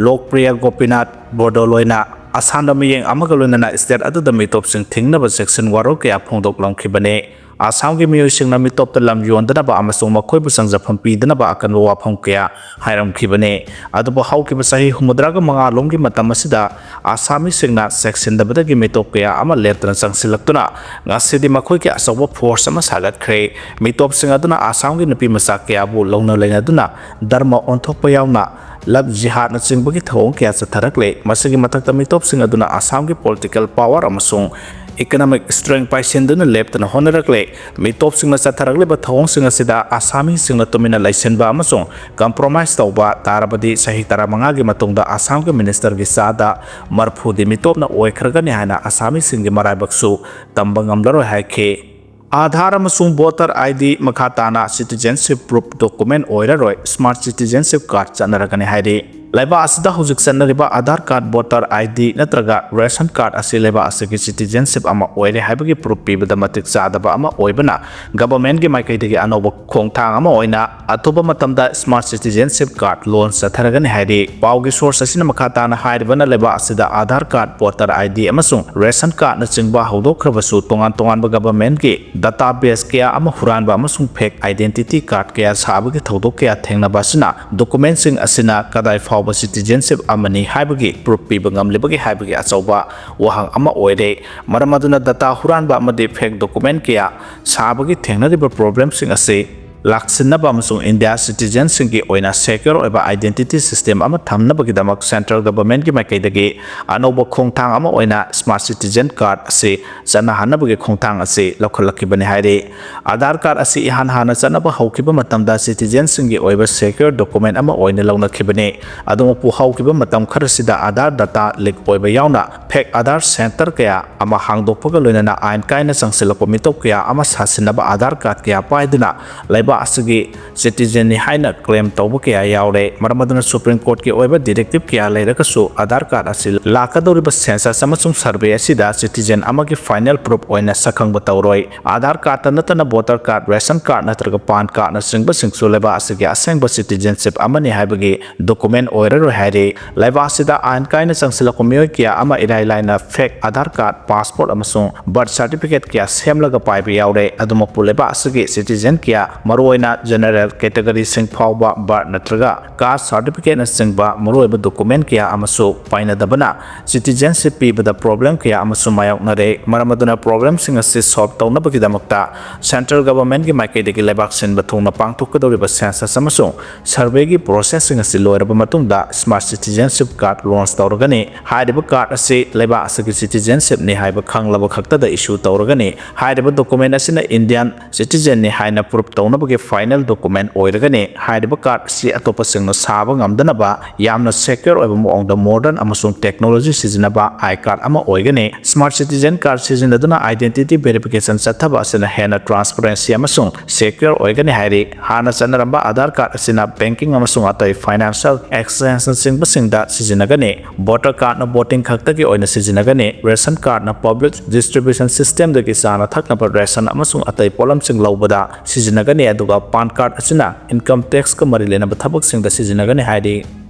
ꯂꯣꯛꯄ꯭ꯔꯤꯌꯥ ꯒꯣꯄꯤꯅꯥꯊ ꯕꯣꯔꯗꯣꯂꯣꯏꯅ ꯑꯁꯥꯝꯗ ꯃꯤꯠꯌꯦꯡ ꯑꯃꯒ ꯂꯣꯏꯅꯅ state ꯑꯗꯨꯗ ꯃꯤꯇꯣꯞꯁꯤꯡ ꯊꯤꯡꯅꯕ ꯆꯦꯛꯁꯤꯟ ꯋꯥꯔꯣꯜ ꯀꯌꯥ ꯐꯣꯡꯗꯣꯛꯂꯝꯈꯤꯕꯅꯤ꯫ ꯑꯁꯥꯝꯒꯤ ꯃꯤꯑꯣꯏꯁꯤꯡꯅ ꯃꯤꯇꯣꯞꯇ ꯂꯝ ꯌꯣꯟꯗꯅꯕ ꯑꯃꯁꯨꯡ ꯃꯈꯣꯏꯕꯨ ꯆꯪꯖꯐꯝ ꯄꯤꯗꯅꯕ ꯑꯀꯟꯕ ꯋꯥꯐꯝ ꯀꯌꯥ ꯍꯥꯏꯔꯝꯈꯤꯕꯅꯤ꯫ ꯑꯗꯨꯕꯨ ꯍꯧꯈꯤꯕ ꯆꯍꯤ ꯍꯨꯝꯐꯨꯇꯔꯥꯒ ꯃꯉꯥ ꯂꯣꯝꯒꯤ ꯃꯇꯝ ꯑꯁꯤꯗ ꯑꯁꯥꯃꯤꯁꯤꯡꯅ ꯆꯦꯛꯁꯤꯟꯗꯕꯗꯒꯤ ꯃꯤꯇꯣꯞ ꯀꯌꯥ ꯑꯃ ꯂꯦꯞꯇꯅ ꯆꯪꯁꯤꯜꯂꯛꯇꯨꯅ ꯉꯁꯤꯗꯤ ꯃꯈꯣꯏꯒꯤ ꯑꯆꯧꯕ ꯐꯣꯔꯁ ꯑꯃ ꯁꯥꯒꯠꯈ꯭ꯔꯦ꯫ ꯃꯤꯇꯣꯞꯁꯤꯡ ꯑꯗꯨꯅ ꯑꯁꯥꯝꯒꯤ ꯅꯨꯄꯤ ꯃꯆꯥ ꯀꯌꯥꯕꯨ ꯂꯧꯅ ꯂꯩꯅꯗꯨꯅ ꯙꯔꯃ ꯑꯣꯟꯊꯣꯛꯄ ꯌꯥꯎꯅ ꯂꯚ ꯖꯤꯍꯥꯗꯅꯆꯤꯡꯕꯒꯤ ꯊꯧꯑꯣꯡ ꯀꯌꯥ ꯆꯠꯊꯔꯛꯂꯦ꯫ ꯃꯁꯤꯒꯤ ꯃꯊꯛꯇ ꯃꯤꯇꯣꯞꯁꯤꯡ ꯑꯗꯨꯅ ꯑꯁꯥꯝꯒꯤ ꯄꯣꯂꯤꯇꯤꯀꯦꯜ ꯄꯥꯋꯔ ꯑꯃꯁꯨꯡ ꯏꯀꯅꯣꯃꯤꯛ ꯁ꯭ꯇꯔꯦꯡ ꯄꯥꯏꯁꯤꯟꯗꯨꯅ ꯂꯦꯞꯇꯅ ꯍꯣꯠꯅꯔꯛꯂꯦ꯫ ꯃꯤꯇꯣꯞꯁꯤꯡꯅ ꯆꯠꯊꯔꯛꯂꯤꯕ ꯊꯧꯑꯣꯡꯁꯤꯡ ꯑꯁꯤꯗ ꯑꯁꯥꯃꯤꯁꯤꯡꯅ ꯇꯨꯃꯤꯟꯅ ꯂꯩꯁꯤꯟꯕ ꯑꯃꯁꯨꯡ ꯀꯝꯄ꯭ꯔꯣꯃꯥꯏꯁ ꯇꯧꯕ ꯇꯥꯔꯕꯗꯤ ꯆꯍꯤ ꯇꯔꯥꯃꯉꯥꯒꯤ ꯃꯇꯨꯡꯗ ꯑꯁꯥꯝꯒꯤ ꯃꯤꯅꯤꯁꯇꯔꯒꯤ ꯆꯥꯗ ꯃꯔꯐꯨꯗꯤ ꯃꯤꯇꯣꯞꯅ ꯑꯣꯏꯈ꯭ꯔꯒꯅꯤ ꯍꯥꯏꯅ ꯑꯁꯥꯃꯤꯁꯤꯡꯒꯤ ꯃꯔꯥꯏꯕꯛꯁꯨ ꯇꯝꯕ ꯉꯝꯂꯔꯣꯏ ꯍꯥꯏꯈꯤ꯫ ꯑꯥꯙꯥꯔ ꯑꯃꯁꯨꯡ ꯚꯣꯇꯔ ꯑꯥꯏ ꯗꯤ ꯃꯈꯥ ꯇꯥꯅ ꯁꯤꯇꯤꯖꯦꯟꯁꯤꯞ ꯄ꯭ꯔꯨꯐ ꯗꯣꯀꯨꯃꯦꯟ ꯑꯣꯏꯔꯔꯣꯏ, ꯁ꯭ꯃꯥꯔꯠ ꯁꯤꯇꯤꯖꯦꯟꯁꯤꯞ ꯀꯥꯔꯗ ꯆꯠꯅꯔꯒꯅꯤ ꯍꯥꯏꯔꯤ꯫ ꯂꯩꯕꯥꯛ ꯑꯁꯤꯗ ꯍꯧꯖꯤꯛ ꯆꯠꯅꯔꯤꯕ Aadhaar card, voter I D ꯅꯠꯇ꯭ꯔꯒ ꯔꯦꯁꯟ ꯀꯥꯔꯗ ꯑꯁꯤ ꯂꯩꯕꯥꯛ ꯑꯁꯤꯒꯤ ꯁꯤꯇꯤꯖꯦꯟꯁꯤꯞ ꯑꯃ ꯑꯣꯏꯔꯦ ꯍꯥꯏꯕꯒꯤ ꯄ꯭ꯔꯨꯐ ꯄꯤꯕꯗ ꯃꯇꯤꯛ ꯆꯥꯗꯕ ꯑꯃ ꯑꯣꯏꯕꯅ ꯒꯚꯔꯟꯃꯦꯟꯠꯀꯤ ꯃꯥꯏꯀꯩꯗꯒꯤ ꯑꯅꯧꯕ ꯈꯣꯡꯊꯥꯡ ꯑꯃ ꯑꯣꯏꯅ ꯑꯊꯨꯕ ꯃꯇꯝꯗ ꯁ꯭ꯃꯥꯔꯠ ꯁꯤꯇꯤꯖꯦꯟꯁꯤꯞ ꯀꯥꯔꯗ ꯂꯣꯟꯆ ꯆꯠꯊꯔꯒꯅꯤ ꯍꯥꯏꯔꯤ꯫ ꯄꯥꯎꯒꯤ ꯁꯣꯔꯁ ꯑꯁꯤꯅ ꯃꯈꯥ ꯇꯥꯅ ꯍꯥꯏꯔꯤꯕꯅ ꯂꯩꯕꯥꯛ ꯑꯁꯤꯗ Aadhaar card, voter I D ꯑꯃꯁꯨꯡ ꯔꯦꯁꯟ ꯀꯥꯔꯗꯅꯆꯤꯡꯕ ꯍꯧꯗꯣꯛꯈ꯭ꯔꯕꯁꯨ ꯇꯣꯉꯥꯟ ꯇꯣꯉꯥꯟꯕ ꯒꯚꯔꯟꯃꯦꯟꯠꯀꯤ ꯗꯇꯥ ꯕꯦꯖ ꯀꯌꯥ ꯑꯃ ꯍꯨꯔꯥꯟꯕ ꯑꯃꯁꯨꯡ ꯐꯦꯛ ꯑꯥꯏꯗꯦꯟꯇꯤꯇꯤ ꯀꯥꯔꯗ ꯀꯌꯥ ꯁꯥꯕꯒꯤ ꯊꯧꯗꯣꯛ ꯀꯌꯥ ꯊꯦꯡꯅꯕ ꯑꯁꯤꯅ ꯗꯣꯀꯨꯃꯦꯟꯠꯁꯤꯡ ꯑꯁꯤꯅ ꯀꯗꯥꯏ ꯐꯥꯎꯕ ꯁꯤꯇꯤꯖꯦꯟꯁꯤꯞ ꯑꯃꯅꯤ ꯍꯥꯏꯕꯒꯤ ꯄ꯭ꯔꯨꯐ ꯄꯤꯕ ꯉꯝꯂꯤꯕꯒꯦ ꯍꯥꯏꯕꯒꯤ ꯑꯆꯧꯕ ꯋꯥꯍꯪ ꯑꯃ ꯑꯣꯏꯔꯦ꯫ ꯃꯔꯝ ꯑꯗꯨꯅ ꯗꯇꯥ ꯍꯨꯔꯥꯟꯕ ꯑꯃꯗꯤ ꯐꯦꯛ ꯗꯣꯀꯨꯃꯦꯟꯠ ꯀꯌꯥ ꯁꯥꯕꯒꯤ ꯊꯦꯡꯅꯔꯤꯕ ꯄ꯭ꯔꯣꯕ꯭ꯂꯦꯝꯁꯤꯡ ꯑꯁꯤ ꯂꯥꯛꯁꯤꯟꯅꯕ ꯑꯃꯁꯨꯡ ꯏꯟꯗꯤꯌꯥ ꯁꯤꯇꯤꯖꯦꯟꯁꯤꯡꯒꯤ ꯑꯣꯏꯅ ꯁꯦꯀ꯭ꯌꯣꯔ ꯑꯣꯏꯕ ꯑꯥꯏꯗꯦꯟꯇꯤꯇꯤ ꯁꯤꯁꯇꯦꯝ ꯑꯃ ꯊꯝꯅꯕꯒꯤꯗꯃꯛ ꯁꯦꯟꯇ꯭ꯔꯦꯜ ꯒꯚꯔꯟꯃꯦꯟꯠꯀꯤ ꯃꯥꯏꯀꯩꯗꯒꯤ ꯑꯅꯧꯕ ꯈꯣꯡꯊꯥꯡ ꯑꯃ ꯑꯣꯏꯅ ꯁ꯭ꯃꯥꯔꯠ ꯁꯤꯇꯤꯖꯦꯟ ꯀꯥꯔꯗ ꯑꯁꯤ ꯆꯠꯅꯍꯟꯅꯕꯒꯤ ꯈꯣꯡꯊꯥꯡ ꯑꯁꯤ ꯂꯧꯈꯠꯂꯛꯈꯤꯕꯅꯤ ꯍꯥꯏꯔꯤ꯫ ꯑꯥꯙꯥꯔ ꯀꯥꯔꯗ ꯑꯁꯤ ꯏꯍꯥꯟ ꯍꯥꯟꯅ ꯆꯠꯅꯕ ꯍꯧꯈꯤꯕ ꯃꯇꯝꯗ ꯁꯤꯇꯤꯖꯦꯟꯁꯤꯡꯒꯤ ꯑꯣꯏꯕ ꯁꯦꯀ꯭ꯌꯣꯔ ꯗꯣꯀꯨꯃꯦꯟꯠ ꯑꯃ ꯑꯣꯏꯅ ꯂꯧꯅꯈꯤꯕꯅꯤ꯫ ꯑꯗꯨꯃꯛꯄꯨ ꯍꯧꯈꯤꯕ ꯃꯇꯝ ꯈꯔꯁꯤꯗ ꯑꯥꯙꯥꯔ ꯗꯇꯥ ꯂꯤꯛ ꯑꯣꯏꯕ ꯌꯥꯎꯅ ꯐꯦꯛ ꯑꯥꯙꯥꯔ ꯁꯦꯟꯇꯔ ꯀꯌꯥ ꯑꯃ ꯍꯥꯡꯗꯣꯛꯄꯒ ꯂꯣꯏꯅꯅ ꯑꯥꯏꯟ ꯀꯥꯏꯅ ꯆꯪꯁꯤꯜꯂꯛꯄ ꯃꯤꯇꯣꯞ ꯀꯌꯥ ꯑꯃ ꯁꯥꯁꯤꯟꯅꯕ ꯑꯥꯙꯥꯔ ꯀꯥꯔꯗ ꯀꯌꯥ ꯄꯥꯏꯗꯨꯅ ꯂꯩꯕꯥꯛ ꯑꯁꯤꯒꯤ citizenꯅꯤ ꯍꯥꯏꯅ claim ꯇꯧꯕ ꯀꯌꯥ ꯌꯥꯎꯔꯦ꯫ ꯃꯔꯝ ꯑꯗꯨꯅ Supreme Courtꯀꯤ ꯑꯣꯏꯕ directive ꯀꯌꯥ ꯂꯩꯔꯒꯁꯨ Aadhaar card ꯑꯁꯤ ꯂꯥꯛꯀꯗꯧꯔꯤꯕ census ꯑꯃꯁꯨꯡ survey ꯑꯁꯤꯗ citizen ꯑꯃꯒꯤ final proof ꯑꯣꯏꯅ ꯁꯛꯈꯪꯕ ꯇꯧꯔꯣꯏ꯫ Aadhaar cardꯇ ꯅꯠꯇꯅ voter card, ration card ꯅꯠꯇ꯭ꯔꯒ PAN cardꯅꯆꯤꯡꯕꯁꯤꯡꯁꯨ ꯂꯩꯕꯥꯛ ꯑꯁꯤꯒꯤ ꯑꯁꯦꯡꯕ citizenship ꯑꯃꯅꯤ ꯍꯥꯏꯕꯒꯤ document ꯑꯣꯏꯔꯔꯣꯏ ꯍꯥꯏꯔꯤ꯫ ꯂꯩꯕꯥꯛ ꯑꯁꯤꯗ ꯑꯥꯏꯟ ꯀꯥꯏꯅ ꯆꯪꯁꯤꯜꯂꯛꯄ ꯃꯤꯑꯣꯏ ꯀꯌꯥ ꯑꯃ ꯏꯔꯥꯏ ꯂꯥꯏꯅ fake Aadhaar card, passport ꯑꯃꯁꯨꯡ birth certificate ꯀꯌꯥ ꯁꯦꯝꯂꯒ ꯄꯥꯏꯕ ꯌꯥꯎꯔꯦ꯫ ꯑꯗꯨꯃꯛꯄꯨ ꯂꯩꯕꯥꯛ ꯑꯁꯤꯒꯤ citizen ꯀꯌꯥ, ꯃꯔꯨꯑꯣꯏꯅ general categoryꯁꯤꯡ ꯐꯥꯎꯕ birth ꯅꯠꯇ꯭ꯔꯒ caste certificateꯅꯆꯤꯡꯕ ꯃꯔꯨꯑꯣꯏꯕ document ꯀꯌꯥ ꯑꯃꯁꯨ ꯄꯥꯏꯅꯗꯕꯅ citizenship ꯄꯤꯕꯗ problem ꯀꯌꯥ ꯑꯃꯁꯨ ꯃꯥꯌꯣꯛꯅꯔꯦ꯫ ꯃꯔꯝ ꯑꯗꯨꯅ problemꯁꯤꯡ ꯑꯁꯤ solve ꯇꯧꯅꯕꯒꯤꯗꯃꯛꯇ central governmentꯀꯤ ꯃꯥꯏꯀꯩꯗꯒꯤ ꯂꯩꯕꯥꯛ ꯁꯤꯟꯕ ꯊꯨꯡꯅ ꯄꯥꯡꯊꯣꯛꯀꯗꯧꯔꯤꯕ census ꯑꯃꯁꯨꯡ surveyꯒꯤ processꯁꯤꯡ ꯑꯁꯤ ꯂꯣꯏꯔꯕ ꯃꯇꯨꯡꯗ smart citizenship card launch ꯇꯧꯔꯒꯅꯤ꯫ ꯍꯥꯏꯔꯤꯕ card ꯑꯁꯤ ꯂꯩꯕꯥꯛ ꯑꯁꯤꯒꯤ citizenshipꯅꯤ ꯍꯥꯏꯕ ꯈꯪꯂꯕ ꯈꯛꯇꯗ issue ꯇꯧꯔꯒꯅꯤ꯫ ꯍꯥꯏꯔꯤꯕ document ꯑꯁꯤꯅ Indian citizenꯅꯤ ꯍꯥꯏꯅ proof ꯇꯧꯅꯕꯒꯤ final document ꯑꯣꯏꯔꯒꯅꯤ꯫ ꯍꯥꯏꯔꯤꯕ card ꯑꯁꯤ ꯑꯇꯣꯞꯄꯁꯤꯡꯅ ꯁꯥꯕ ꯉꯝꯗꯅꯕ ꯌꯥꯝꯅ secure ꯑꯣꯏꯕ ꯃꯑꯣꯡꯗ modern ꯑꯃꯁꯨꯡ technology ꯁꯤꯖꯤꯟꯅꯕ I card ꯑꯃ ꯑꯣꯏꯒꯅꯤ꯫ Smart citizen card ꯁꯤꯖꯤꯟꯅꯗꯨꯅ identity verification ꯆꯠꯊꯕ ꯑꯁꯤꯅ ꯍꯦꯟꯅ transparency ꯑꯃꯁꯨꯡ secure ꯑꯣꯏꯒꯅꯤ ꯍꯥꯏꯔꯤ꯫ ꯍꯥꯟꯅ ꯆꯠꯅꯔꯝꯕ Aadhaar card ꯑꯁꯤꯅ banking ꯑꯃꯁꯨꯡ ꯑꯇꯩ financial exchangeꯅꯆꯤꯡꯕꯁꯤꯡꯗ ꯁꯤꯖꯤꯟꯅꯒꯅꯤ꯫ Voter cardꯅ voting ꯈꯛꯇꯒꯤ ꯑꯣꯏꯅ ꯁꯤꯖꯤꯟꯅꯒꯅꯤ꯫ Ration cardꯅ public distribution systemꯗꯒꯤ ꯆꯥꯅ ꯊꯛꯅꯕ ration ꯑꯃꯁꯨꯡ ꯑꯇꯩ ꯄꯣꯠꯂꯝꯁꯤꯡ ꯂꯧꯕꯗ ꯁꯤꯖꯤꯟꯅꯒꯅꯤ, ꯑꯗꯨꯒ PAN card ꯑꯁꯤꯅ income taxꯀ ꯃꯔꯤ ꯂꯩꯅꯕ ꯊꯕꯛꯁꯤꯡꯗ ꯁꯤꯖꯤꯟꯅꯒꯅꯤ ꯍꯥꯏꯔꯤ꯫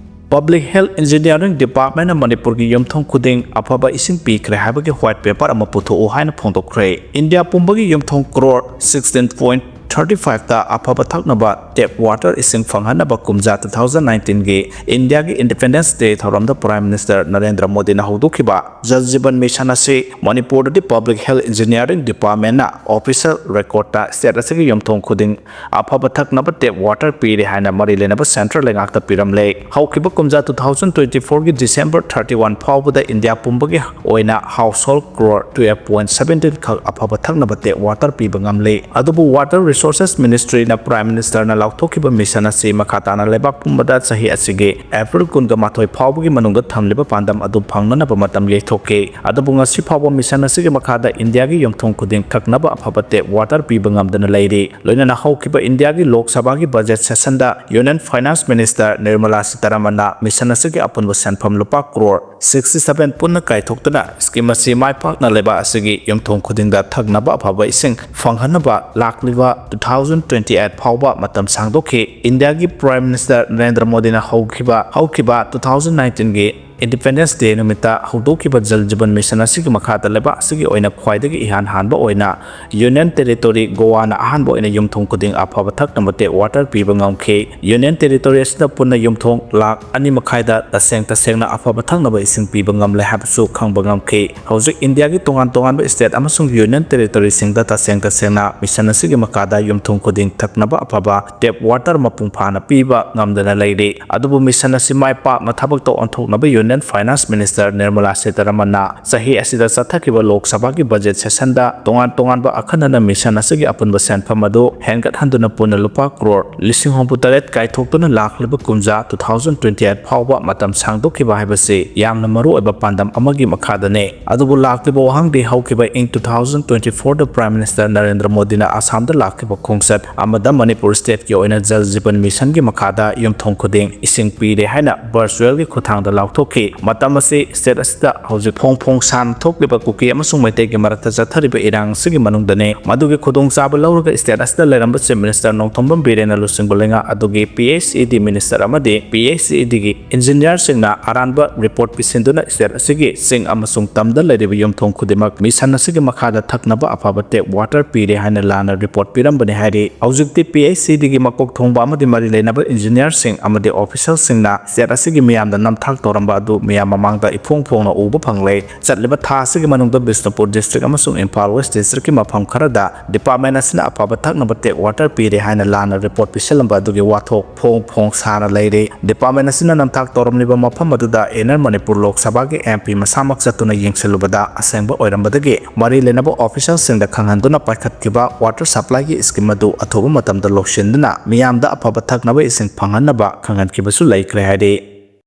Public Health Engineering Departmentꯅ ꯃꯅꯤꯄꯨꯔꯒꯤ ꯌꯨꯝꯊꯣꯡ ꯈꯨꯗꯤꯡ ꯑꯐꯕ ꯏꯁꯤꯡ ꯄꯤꯈ꯭ꯔꯦ ꯍꯥꯏꯕꯒꯤ white paper ꯑꯃ ꯄꯨꯊꯣꯛꯎ ꯍꯥꯏꯅ ꯐꯣꯡꯗꯣꯛꯈ꯭ꯔꯦ꯫ ꯏꯟꯗꯤꯌꯥ ꯄꯨꯝꯕꯒꯤ ꯌꯨꯝꯊꯣꯡ crore sixteen point thirty fiveꯇ ꯑꯐꯕ ꯊꯛꯅꯕ tap water ꯏꯁꯤꯡ ꯐꯪꯍꯟꯅꯕ ꯀꯨꯝꯖꯥ two thousand nineteenꯒꯤ ꯏꯟꯗꯤꯌꯥꯒꯤ Independence Day ꯊꯧꯔꯝꯗ Prime Minister ꯅꯔꯦꯟꯗ꯭ꯔ ꯃꯣꯗꯤꯅ ꯍꯧꯗꯣꯛꯈꯤꯕ Jal Jeevan Mission ꯑꯁꯤ ꯃꯅꯤꯄꯨꯔꯗꯗꯤ Public Health Engineering Departmentꯅ official recordꯇ state ꯑꯁꯤꯒꯤ ꯌꯨꯝꯊꯣꯡ ꯈꯨꯗꯤꯡ ꯑꯐꯕ ꯊꯛꯅꯕ tap water ꯄꯤꯔꯦ ꯍꯥꯏꯅ ꯃꯔꯤ ꯂꯩꯅꯕ central ꯂꯩꯉꯥꯛꯇ ꯄꯤꯔꯝꯂꯦ꯫ ꯍꯧꯈꯤꯕ ꯀꯨꯝꯖꯥ two thousand twenty fourꯒꯤ December thirty one ꯐꯥꯎꯕꯗ ꯏꯟꯗꯤꯌꯥ ꯄꯨꯝꯕꯒꯤ ꯑꯣꯏꯅ household crore twelve point seventeen ꯈꯛ ꯑꯐꯕ ꯊꯛꯅꯕ tap water ꯄꯤꯕ ꯉꯝꯂꯦ꯫ ꯑꯗꯨꯕꯨ Water Resources Ministryꯅ Prime Ministerꯅ ꯂꯥꯎꯊꯣꯛꯈꯤꯕ ꯃꯤꯁꯟ ꯑꯁꯤ ꯃꯈꯥ ꯇꯥꯅ ꯂꯩꯕꯥꯛ ꯄꯨꯝꯕꯗ ꯆꯍꯤ ꯑꯁꯤꯒꯤ ꯑꯦꯄ꯭ꯔꯤꯜ ꯀꯨꯟꯒ ꯃꯥꯊꯣꯏ ꯐꯥꯎꯕꯒꯤ ꯃꯅꯨꯡꯗ ꯊꯝꯂꯤꯕ ꯄꯥꯟꯗꯝ ꯑꯗꯨ ꯐꯪꯅꯅꯕ ꯃꯇꯝ ꯌꯩꯊꯣꯛꯈꯤ꯫ ꯑꯗꯨꯕꯨ ꯉꯁꯤ ꯐꯥꯎꯕ ꯃꯤꯁꯟ ꯑꯁꯤꯒꯤ ꯃꯈꯥꯗ ꯏꯟꯗꯤꯌꯥꯒꯤ ꯌꯨꯝꯊꯣꯡ ꯈꯨꯗꯤꯡ ꯊꯛꯅꯕ ꯑꯐꯕ ꯇꯦꯞ ꯋꯥꯇꯔ ꯄꯤꯕ ꯉꯝꯗꯅ ꯂꯩꯔꯤ꯫ ꯂꯣꯏꯅꯅ ꯍꯧꯈꯤꯕ ꯏꯟꯗꯤꯌꯥꯒꯤ ꯂꯣꯛ ꯁꯚꯥꯒꯤ ꯕꯖꯦꯠ ꯁꯦꯁꯟꯗ ꯌꯨꯅꯤꯌꯟ ꯐꯥꯏꯅꯥꯟꯁ ꯃꯤꯅꯤꯁꯇꯔ ꯅꯤꯔꯃꯂꯥ ꯁꯤꯇꯥꯔꯥꯃꯟꯅ ꯃꯤꯁꯟ ꯑꯁꯤꯒꯤ ꯑꯄꯨꯟꯕ ꯁꯦꯟꯐꯝ ꯂꯨꯄꯥ ꯀ꯭ꯔꯣꯔ ꯁꯤꯛꯁꯇꯤ ꯁꯚꯦꯟ ꯄꯨꯟꯅ ꯀꯥꯏꯊꯣꯛꯇꯨꯅ ꯁ꯭ꯀꯤꯝ ꯑꯁꯤ ꯃꯥꯏ ꯄꯥꯛꯅ ꯂꯩꯕꯥꯛ ꯑꯁꯤꯒꯤ ꯌꯨꯝꯊꯣꯡ ꯈꯨꯗꯤꯡꯗ ꯊꯛꯅꯕ ꯑꯐꯕ ꯏꯁꯤꯡ ꯐꯪꯍꯟꯅꯕ ꯂꯥꯛꯂꯤꯕ ꯇꯨ ꯊꯥꯎꯖꯟ ꯇ꯭ꯋꯦꯟꯇꯤ ꯑꯩꯠ ꯐꯥꯎꯕ ꯃꯇꯝ ꯁꯥꯡꯗꯣꯛꯈꯤ꯫ ꯏꯟꯗꯤꯌꯥꯒꯤ ꯄ꯭ꯔꯥꯏꯝ ꯃꯤꯅꯤꯁꯇꯔ ꯅꯔꯦꯟꯗ꯭ꯔ ꯃꯣꯗꯤꯅ ꯍꯧꯈꯤꯕ ꯍꯧꯈꯤꯕ ꯇꯨ ꯊꯥꯎꯖꯟ ꯅꯥꯏꯟꯇꯤꯟꯒꯤ ꯏꯟꯗꯤꯄꯦꯟꯗꯦꯟꯁ ꯗꯦ ꯅꯨꯃꯤꯠꯇ ꯍꯧꯗꯣꯛꯈꯤꯕ ꯖꯜ ꯖꯤꯕꯟ ꯃꯤꯁꯟ ꯑꯁꯤꯒꯤ ꯃꯈꯥꯗ ꯂꯩꯕꯥꯛ ꯑꯁꯤꯒꯤ ꯑꯣꯏꯅ ꯈ꯭ꯋꯥꯏꯗꯒꯤ ꯏꯍꯥꯟ ꯍꯥꯟꯕ ꯑꯣꯏꯅ ꯌꯨꯅꯤꯌꯟ ꯇꯦꯔꯤꯇꯣꯔꯤ ꯒꯣꯋꯥꯅ ꯑꯍꯥꯟꯕ ꯑꯣꯏꯅ ꯌꯨꯝꯊꯣꯡ ꯈꯨꯗꯤꯡ ꯑꯐꯕ ꯊꯛꯅꯕ ꯇꯦꯞ ꯋꯥꯇꯔ ꯄꯤꯕ ꯉꯝꯈꯤ꯫ ꯌꯨꯅꯤꯌꯟ ꯇꯦꯔꯤꯇꯣꯔꯤ ꯑꯁꯤꯗ ꯄꯨꯟꯅ ꯌꯨꯝꯊꯣꯡ ꯂꯥꯈ ꯑꯅꯤ ꯃꯈꯥꯏꯗ ꯇꯁꯦꯡ ꯇꯁꯦꯡꯅ ꯑꯐꯕ ꯊꯛꯅꯕ ꯏꯁꯤꯡ ꯄꯤꯕ ꯉꯝꯂꯦ ꯍꯥꯏꯕꯁꯨ ꯈꯪꯕ ꯉꯝꯈꯤ꯫ ꯍꯧꯖꯤꯛ ꯏꯟꯗꯤꯌꯥꯒꯤ ꯇꯣꯉꯥꯟ ꯇꯣꯉꯥꯟꯕ ꯁ꯭ꯇꯦꯠ ꯑꯃꯁꯨꯡ ꯌꯨꯅꯤꯌꯟ ꯇꯦꯔꯤꯇꯣꯔꯤꯁꯤꯡꯗ ꯇꯁꯦꯡ ꯇꯁꯦꯡꯅ ꯃꯤꯁꯟ ꯑꯁꯤꯒꯤ ꯃꯈꯥꯗ ꯌꯨꯝꯊꯣꯡ ꯈꯨꯗꯤꯡ ꯊꯛꯅꯕ ꯑꯐꯕ ꯇꯦꯞ ꯋꯥꯇꯔ ꯃꯄꯨꯡ ꯐꯥꯅ ꯄꯤꯕ ꯉꯝꯗꯅ ꯂꯩꯔꯤ꯫ ꯑꯗꯨꯕꯨ ꯃꯤꯁꯟ ꯑꯁꯤ ꯃꯥꯏ ꯄꯥꯛꯅ ꯊꯕꯛꯇ ꯑꯣꯟꯊꯣꯛꯅꯕ ꯌꯨꯅꯤꯌꯟ ꯐꯥꯏꯅꯥꯟꯁ ꯃꯤꯅꯤꯁꯇꯔ ꯅꯤꯔꯃꯂꯥ ꯁꯤꯇꯥꯔꯥꯃꯟꯅ ꯆꯍꯤ ꯑꯁꯤꯗ ꯆꯠꯊꯈꯤꯕ ꯂꯣꯛ ꯁꯚꯥꯒꯤ ꯕꯖꯦꯠ ꯁꯦꯁꯟꯗ ꯇꯣꯉꯥꯟ ꯇꯣꯉꯥꯟꯕ ꯑꯈꯟꯅꯅ ꯃꯤꯁꯟ ꯑꯁꯤꯒꯤ ꯑꯄꯨꯟꯕ ꯁꯦꯟꯐꯝ ꯑꯗꯨ ꯍꯦꯟꯒꯠꯍꯟꯗꯨꯅ ꯄꯨꯟꯅ ꯂꯨꯄꯥ ꯀ꯭ꯔꯣꯔ ꯂꯤꯁꯤꯡ ꯍꯨꯝꯐꯨ ꯇꯔꯦꯠ ꯀꯥꯏꯊꯣꯛꯇꯨꯅ ꯂꯥꯛꯂꯤꯕ ꯀꯨꯝꯖꯥ ꯇꯨ ꯊꯥꯎꯖꯟ ꯇ꯭ꯋꯦꯟꯇꯤ ꯑꯩꯠ ꯐꯥꯎꯕ ꯃꯇꯝ ꯁꯥꯡꯗꯣꯛꯈꯤꯕ ꯍꯥꯏꯕꯁꯤ ꯌꯥꯝꯅ ꯃꯔꯨꯑꯣꯏꯕ ꯄꯥꯟꯗꯝ ꯑꯃꯒꯤ ꯃꯈꯥꯗꯅꯤ꯫ ꯑꯗꯨꯕꯨ ꯂꯥꯛꯂꯤꯕ ꯋꯥꯍꯪꯗꯤ ꯍꯧꯈꯤꯕ ꯏꯪ ꯇꯨ ꯊꯥꯎꯖꯟ ꯇ꯭ꯋꯦꯟꯇꯤ ꯐꯣꯔꯗ ꯄ꯭ꯔꯥꯏꯝ ꯃꯤꯅꯤꯁꯇꯔ ꯅꯔꯦꯟꯗ꯭ꯔ ꯃꯣꯗꯤꯅ ꯑꯁꯥꯝꯗ ꯂꯥꯛꯈꯤꯕ ꯈꯣꯡꯆꯠ ꯑꯃꯗ ꯃꯅꯤꯄꯨꯔ ꯁ꯭ꯇꯦꯠꯀꯤ ꯑꯣꯏꯅ ꯖꯜ ꯖꯤꯕꯟ ꯃꯤꯁꯟꯒꯤ ꯃꯈꯥꯗ ꯌꯨꯝꯊꯣꯡ ꯈꯨꯗꯤꯡ ꯏꯁꯤꯡ ꯄꯤꯔꯦ ꯍꯥꯏꯅ ꯚꯔꯆꯨꯋꯦꯜꯒꯤ ꯈꯨꯠꯊꯥꯡꯗ ꯂꯥꯎꯊꯣꯛꯈꯤ꯫ ꯃꯇꯝ ꯑꯁꯤ ꯁ꯭ꯇꯦꯠ ꯑꯁꯤꯗ ꯍꯧꯖꯤꯛ ꯐꯣꯡ ꯐꯣꯡ ꯁꯥꯅ ꯊꯣꯛꯂꯤꯕ ꯀꯨꯀꯤ ꯑꯃꯁꯨꯡ ꯃꯩꯇꯩꯒꯤ ꯃꯔꯛꯇ ꯆꯠꯊꯔꯤꯕ ꯏꯔꯥꯡ ꯑꯁꯤꯒꯤ ꯃꯅꯨꯡꯗꯅꯤ꯫ ꯃꯗꯨꯒꯤ ꯈꯨꯗꯣꯡꯆꯥꯕ ꯂꯧꯔꯒ ꯁ꯭ꯇꯦꯠ ꯑꯁꯤꯗ ꯂꯩꯔꯝꯕ ꯆꯤꯐ ꯃꯤꯅꯤꯁꯇꯔ ꯅꯣꯡꯊꯣꯝꯕꯝ ꯕꯤꯔꯦꯟꯅ ꯂꯨꯆꯤꯡꯕ ꯂꯩꯉꯥꯛ ꯑꯗꯨꯒꯤ ꯄꯤ ꯑꯩꯆ ꯏ ꯗꯤ ꯃꯤꯅꯤꯁꯇꯔ ꯑꯃꯗꯤ ꯄꯤ ꯑꯩꯆ ꯏ ꯗꯤꯒꯤ ꯏꯟꯖꯤꯅꯤꯌꯔꯁꯤꯡꯅ ꯑꯔꯥꯟꯕ ꯔꯤꯄꯣꯔꯠ ꯄꯤꯁꯤꯟꯗꯨꯅ ꯁ꯭ꯇꯦꯠ ꯑꯁꯤꯒꯤ ꯆꯤꯡ ꯑꯃꯁꯨꯡ ꯇꯝꯗ ꯂꯩꯔꯤꯕ ꯌꯨꯝꯊꯣꯡ ꯈꯨꯗꯤꯡꯃꯛ ꯃꯤꯁꯟ ꯑꯁꯤꯒꯤ ꯃꯈꯥꯗ ꯊꯛꯅꯕ ꯑꯐꯕ ꯇꯦꯞ ꯋꯥꯇꯔ ꯄꯤꯔꯦ ꯍꯥꯏꯅ ꯂꯥꯟꯅ ꯔꯤꯄꯣꯔꯠ ꯄꯤꯔꯝꯕꯅꯤ ꯍꯥꯏꯔꯤ꯫ ꯍꯧꯖꯤꯛꯇꯤ ꯄꯤ ꯑꯩꯆ ꯏ ꯗꯤꯒꯤ ꯃꯀꯣꯛ ꯊꯣꯡꯕ ꯑꯃꯗꯤ ꯃꯔꯤ ꯂꯩꯅꯕ ꯏꯟꯖꯤꯅꯤꯌꯔꯁꯤꯡ ꯑꯃꯗꯤ ꯑꯣꯐꯤꯁꯤꯌꯦꯜꯁꯤꯡꯅ ꯁ꯭ꯇꯦꯠ ꯑꯁꯤꯒꯤ ꯃꯤꯌꯥꯝꯗ ꯅꯝꯊꯥꯛ ꯇꯧꯔꯝꯕ ꯑꯗꯨ ꯃꯤꯌꯥꯝ ꯃꯃꯥꯡꯗ ꯏꯐꯣꯡ ꯐꯣꯡꯅ ꯎꯕ ꯐꯪꯂꯦ꯫ ꯆꯠꯂꯤꯕ ꯊꯥ ꯑꯁꯤꯒꯤ ꯃꯅꯨꯡꯗ ꯕꯤꯁꯅꯨꯄꯨꯔ ꯗꯤꯁꯇ꯭ꯔꯤꯛ ꯑꯃꯁꯨꯡ ꯏꯝꯐꯥꯜ ꯋꯦꯁ ꯗꯤꯁꯇ꯭ꯔꯤꯛꯀꯤ ꯃꯐꯝ ꯈꯔꯗ ꯗꯤꯄꯥꯔꯠꯃꯦꯟ ꯑꯁꯤꯅ ꯑꯐꯕ ꯊꯛꯅꯕ ꯇꯦꯞ ꯋꯥꯇꯔ ꯄꯤꯔꯦ ꯍꯥꯏꯅ ꯂꯥꯟꯅ ꯔꯤꯄꯣꯔꯠ ꯄꯤꯁꯤꯜꯂꯝꯕ ꯑꯗꯨꯒꯤ ꯋꯥꯊꯣꯛ ꯐꯣꯡ ꯐꯣꯡ ꯁꯥꯅ ꯂꯩꯔꯤ꯫ ꯗꯤꯄꯥꯔꯠꯃꯦꯟ ꯑꯁꯤꯅ ꯅꯝꯊꯥꯛ ꯇꯧꯔꯝꯂꯤꯕ ꯃꯐꯝ ꯑꯗꯨꯗ ꯏꯟꯅꯔ ꯃꯅꯤꯄꯨꯔ ꯂꯣꯛ ꯁꯚꯥꯒꯤ ꯑꯦꯝ ꯄꯤ ꯃꯁꯥꯃꯛ ꯆꯠꯇꯨꯅ ꯌꯦꯡꯁꯤꯜꯂꯨꯕꯗ ꯑꯁꯦꯡꯕ ꯑꯣꯏꯔꯝꯕꯗꯒꯤ ꯃꯔꯤ ꯂꯩꯅꯕ ꯑꯣꯐꯤꯁꯤꯌꯦꯜꯁꯤꯡꯗ ꯈꯪꯍꯟꯗꯨꯅ ꯄꯥꯏꯈꯠꯈꯤꯕ ꯋꯥꯇꯔ ꯁꯄ꯭ꯂꯥꯏꯒꯤ ꯁ꯭ꯀꯤꯝ ꯑꯗꯨ ꯑꯊꯨꯕ ꯃꯇꯝꯗ ꯂꯣꯏꯁꯤꯟꯗꯨꯅ ꯃꯤꯌꯥꯝꯗ ꯑꯐꯕ ꯊꯛꯅꯕ ꯏꯁꯤꯡ ꯐꯪꯍꯟꯅꯕ ꯈꯪꯍꯟꯈꯤꯕꯁꯨ ꯂꯩꯈ꯭ꯔꯦ ꯍꯥꯏꯔꯤ꯫